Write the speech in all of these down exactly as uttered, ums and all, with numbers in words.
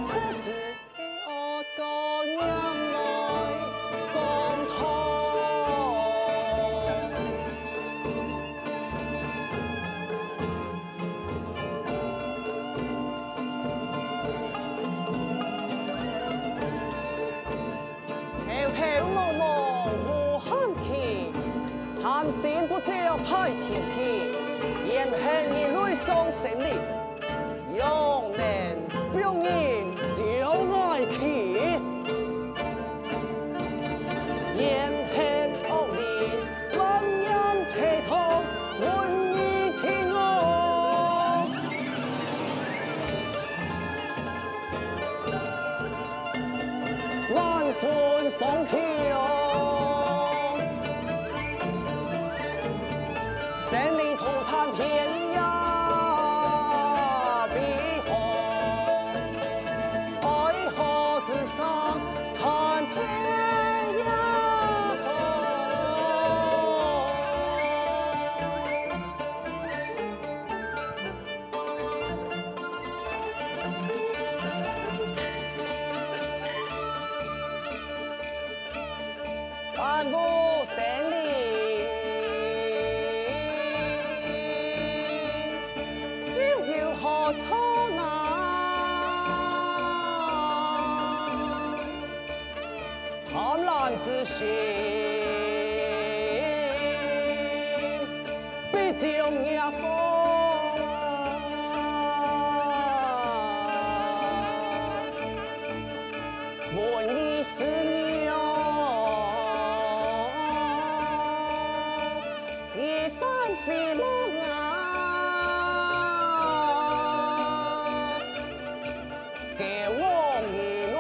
此時个惡果拈來上堂。頭頭茫茫無限期，貪心不著拜天地，怨恨人類傷生靈。 仰能放人走歪去？怨恨惡靈，萬年齊堂，瘟疫定哦。 萬分風氣哦。生靈塗炭遍野飛航，哀號之聲傳遍野空。 萬物生靈，又有何處難？ 貪婪之心，必將業報啊！瘟疫肆虐，以反非樂啊！ 救我兒女，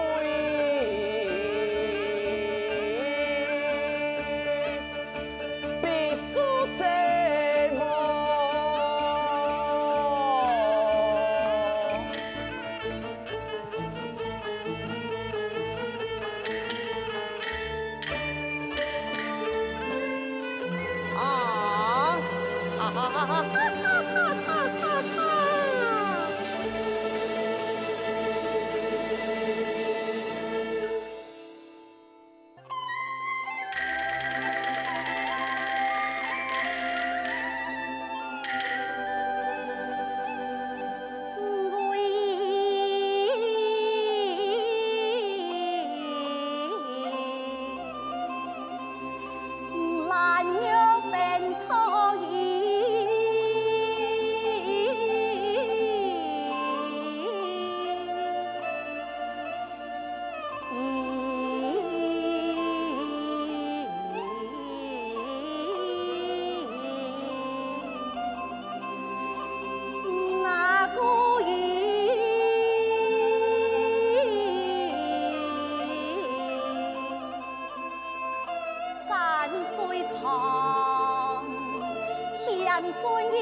必受折磨。啊！哈哈哈哈哈哈哈哈哈！ 山水长，险峻险。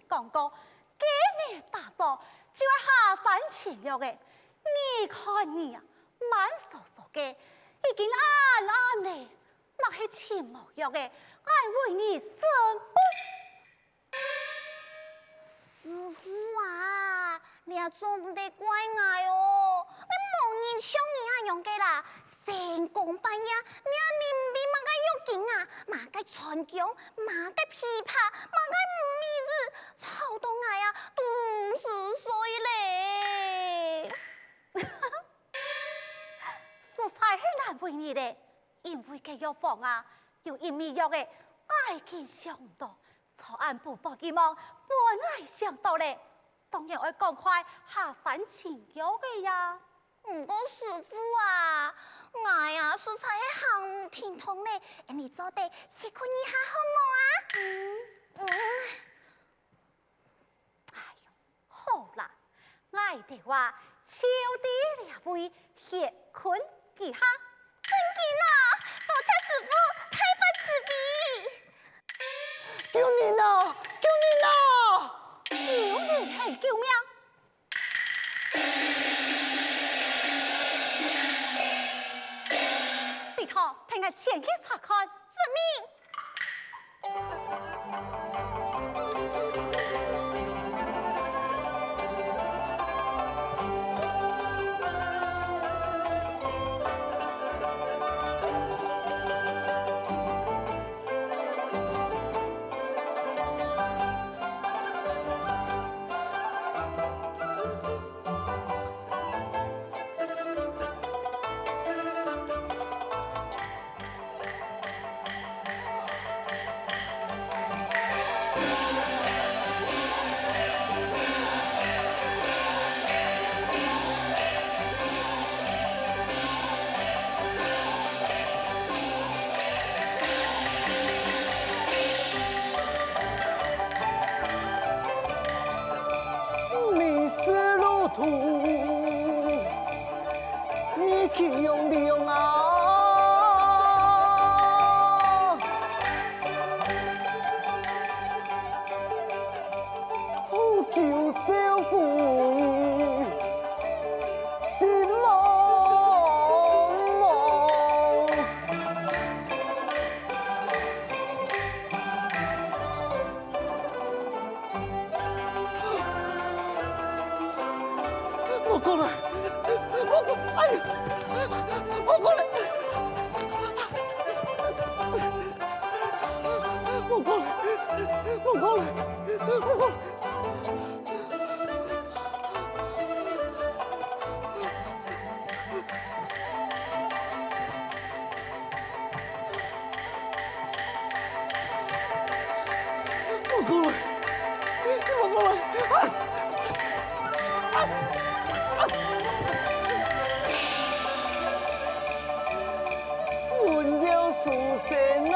講過，今日打早就愛下山尋藥仔。你看你啊，慢疏疏个，已經恁暗咧，若係尋無藥仔，𠊎為你承本。師傅啊，你也做毋得怪𠊎哦，𠊎無人像你恁樣个啦， 三更半夜，你也毋知麼个藥精啊，麼个川芎，麼个枇杷，麼个烏梅子，吵到𠊎啊，都毋使睡咧。實在係難為你咧，因為該藥房啊，有一味藥仔，𠊎緊想毋到，昨暗晡半夜望，分𠊎想到咧，當然愛趕快下山尋藥仔呀。 毋過師傅啊，𠊎啊實在係行毋停動咧，你做得歇睏一下好無啊？嗯，嗯。哎喲，好啦，𠊎兜啊，就在這位歇睏一下。真緊哦，多謝師傅大發慈悲！救人啊！救人啊！救人係救命！ 你拖，替𠊎前去查看。遵命。迷失路途，你去向哪啊？ 苦救少婦，心茫茫。莫過來！莫過，哎呀！莫過來！ 莫過來！莫過來！莫過來！莫過來！莫過來！啊！ 魂要收身啊！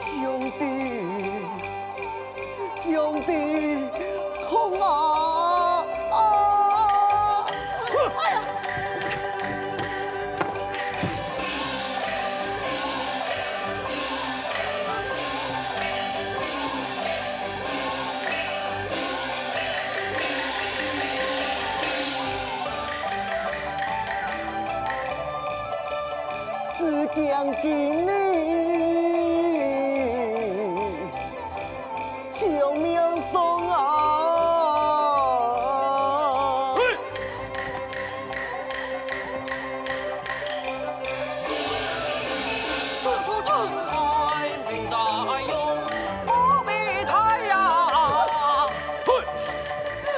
兄弟，兄弟，痛啊！啊！哎呀！ 只驚今日 救命送啊！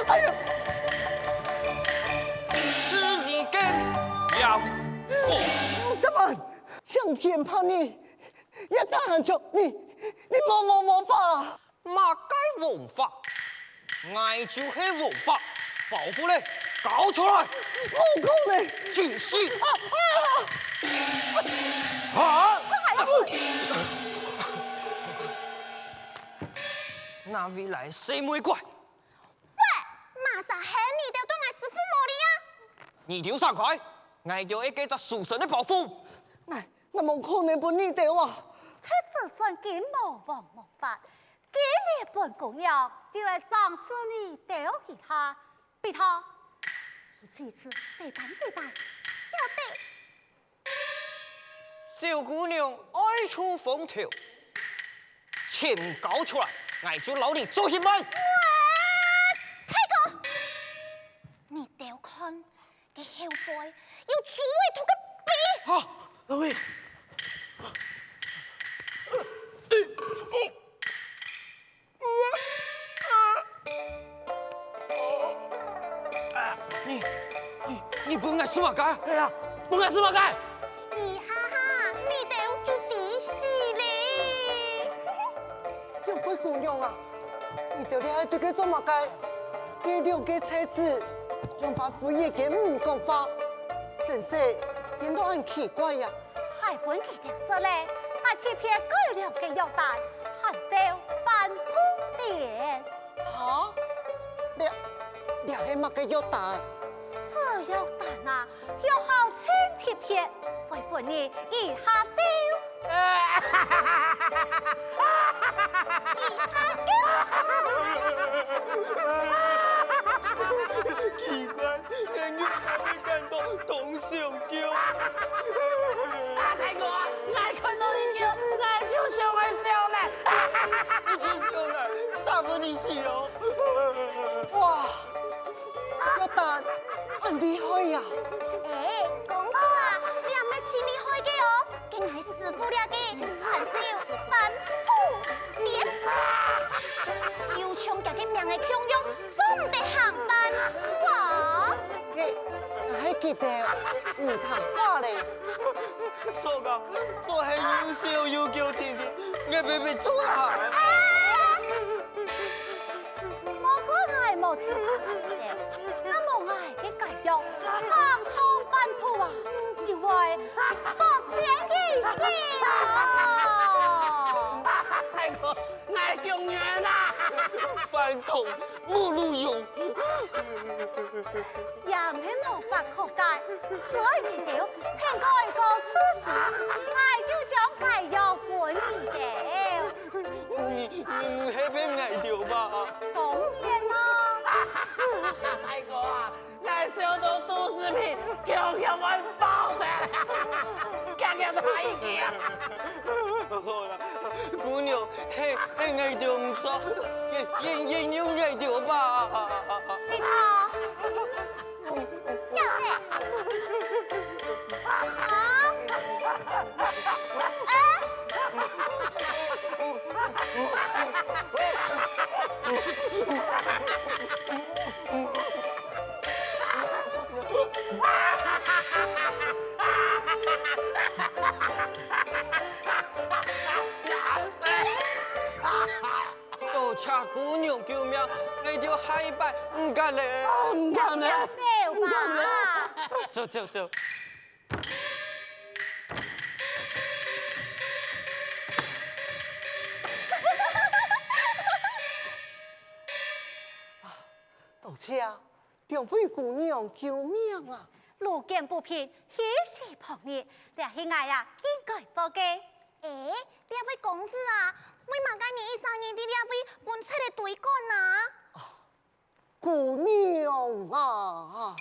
哎呀！怎么，像天怕你， 也敢喊出你，你無王法！麼个王法？𠊎就係王法，包袱咧，交出來！無可能！就是！啊！啊！啊！哪位來細妹怪？喂，麼儕喊你兜對𠊎師父無禮啊？你兜閃開！𠊎兜愛該隻書生个包袱！𠊎 ，𠊎無可能分你兜啊！這子孫金無王無法，今日本姑娘就來賞賜你兜一下，比他，一次一次，再辦再辦，曉得。 小姑娘愛出風頭，全交出來，𠊎就摎你做一擺。哇！大哥，你兜看，該後背有豬仔肚个鼻。啊，老妹！ 你，你，你分𠊎做麼个？哎呀，分𠊎做麼个？這下哈，你兜就知死咧。兩位姑娘啊，你兜這下對該做麼个？該兩個倈子仰般忽然間毋講話，神色變到恁奇怪呀！ 𠊎分佢兜說咧，𠊎特別改兩個藥單，還燒半步癲。哈？這，這係麼个藥單？此藥單啊，藥效盡特別，會分你一下燒，一下驚。奇怪， 𠊎仰般會感到當想噭。啊，大哥啊，𠊎看到你噭，𠊎就想愛笑呢。你就笑呢，打分你死哦！哇，藥單恁厲害呀！哎，公子啊，這毋係盡厲害个哦。 該𠊎師傅這個還燒半步癲，就像厥个名仔共樣，做毋得行半步。該，𠊎還記得毋聽話咧。著啊，做係又笑又噭定定，𠊎白白做啊！哎！ 莫怪𠊎無支持你兜，若無𠊎个解藥，行錯半步啊，就會發癲去死啊！大哥，𠊎強忍啊！飯桶無路用。也毋係無法可解，所以你兜騙𠊎个事實，𠊎就將解藥分你兜。 你，你毋係騙𠊎兜吧？當然啦！大哥啊，𠊎笑到肚屎皮強強會爆出來，強強都還噭。好啦，姑娘，係，係𠊎兜毋著，原，原，原諒𠊎兜吧。你看， 多謝姑娘救命，𠊎兜下一擺毋敢咧。毋敢咧。走，走，走。多謝兩位姑娘救命啊！路見不平，一時旁人，這係𠊎啊應該做个。 欸，這位公子啊，為麼个你一儕人在這位分賊仔追趕啊？姑娘啊！哦，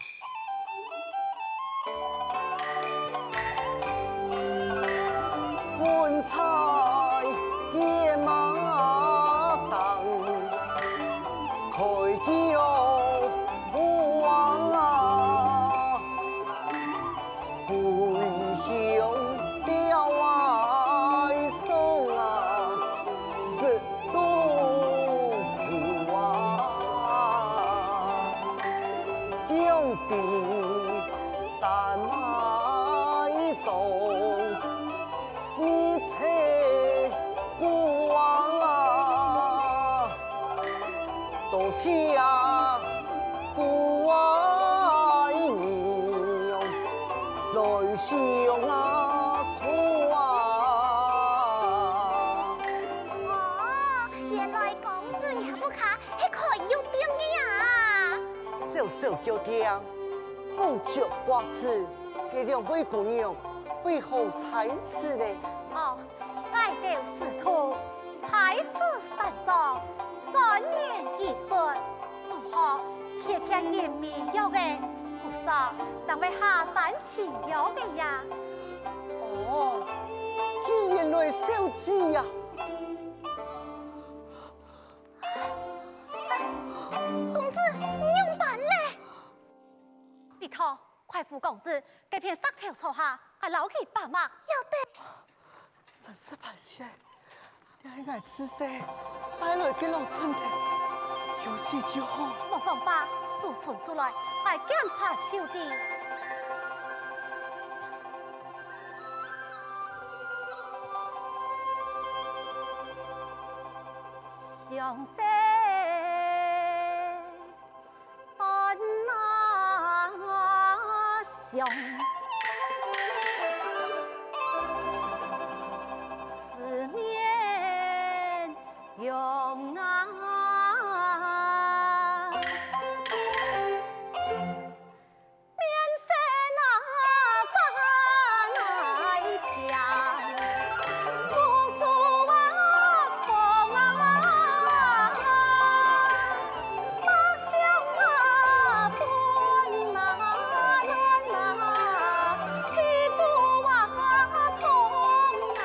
原來公子若屋下係開藥店个啊！小小藥店，補足掛齒，該兩位姑娘為何在此呢？哦，𠊎兜師徒在此山莊，專研醫術，不過欠缺人迷藥仔，故所正會下山尋藥仔呀。哦，佢原來小姐呀！公子，你仰般咧？ 你看，快扶公子該片石頭坐下，𠊎摎佢把脈。曉得。真是敗勢，這係𠊎自細帶來个老症頭，有死就好。莫講話，手伸出來，𠊎檢查就知。詳細 安那想，四面用啊。 面色那发呆僵，目珠啊红啊，目相啊昏啊，乱啊，屁股啊痛啊，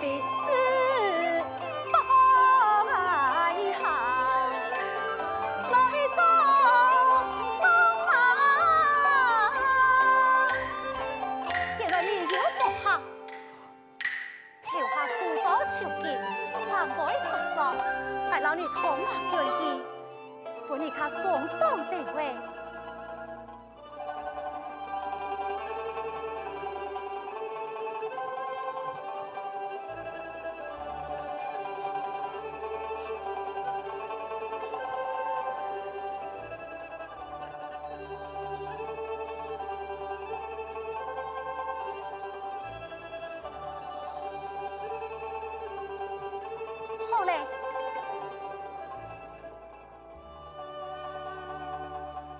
鼻屎 原來你有目客，頭下手到手緊，三杯發作，𠊎摎你通下關係，分你較鬆爽兜仔。 好咧。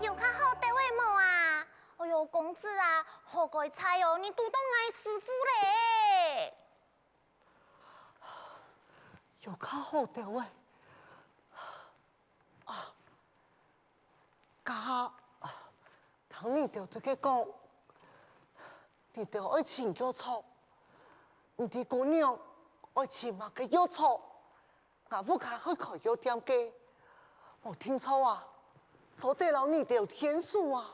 有較好兜仔無啊？哎喲，公子啊，好該在哦，你堵著𠊎師傅咧！有較好兜仔啊！該下聽你兜對該講，你兜愛尋藥草，毋知姑娘愛尋麼个藥草？ 吾屋下係開藥店个，無定著啊，做得摎你兜𢯭手啊。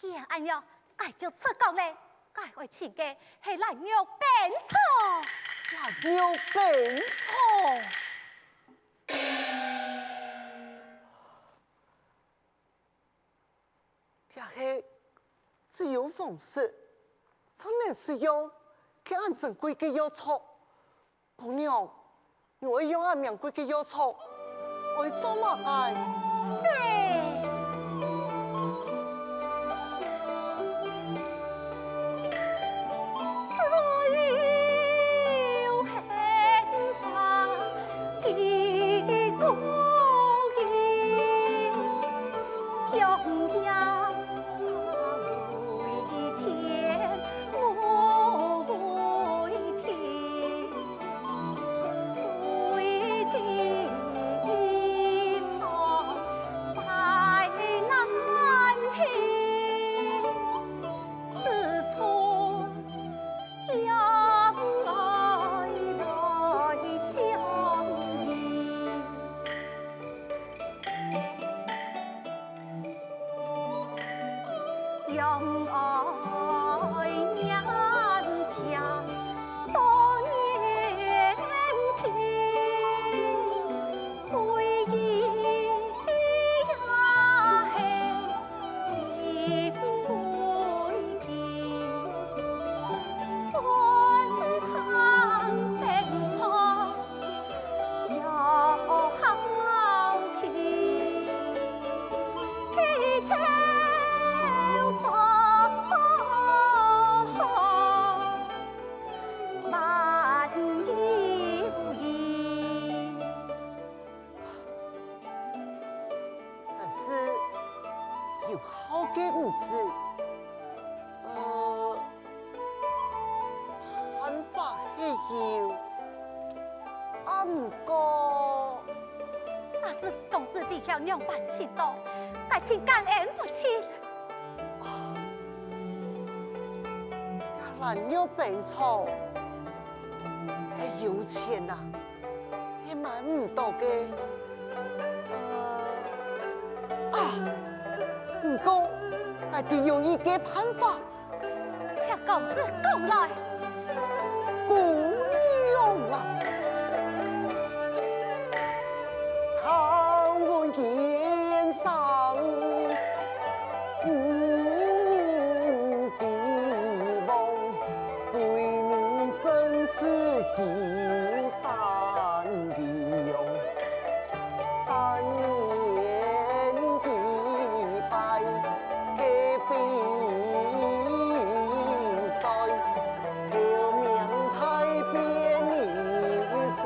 既然恁樣，𠊎就直講咧，𠊎愛尋个係蘭肉冰草。蘭肉冰草？這係只有皇室正能使用个恁珍貴个藥草。 姑娘，你愛用恁名貴个藥草，愛做麼个？真是有孝个女子。个。若是公子知曉仰般尋到，𠊎定感恩不盡。啊，蘭若冰草係有錢啊，係買毋到个。呃，啊，毋過，𠊎知有一個辦法。 請公子講來。姑娘啊！常聞奸商誤地王，背面正是九山龍。 三年幾擺个比賽，頭名牌匾你是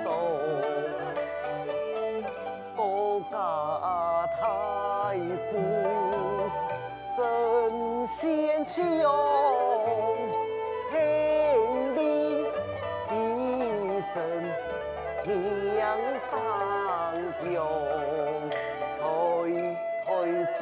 送，高家大富。 神仙去用天地，一生名声扬，台台中。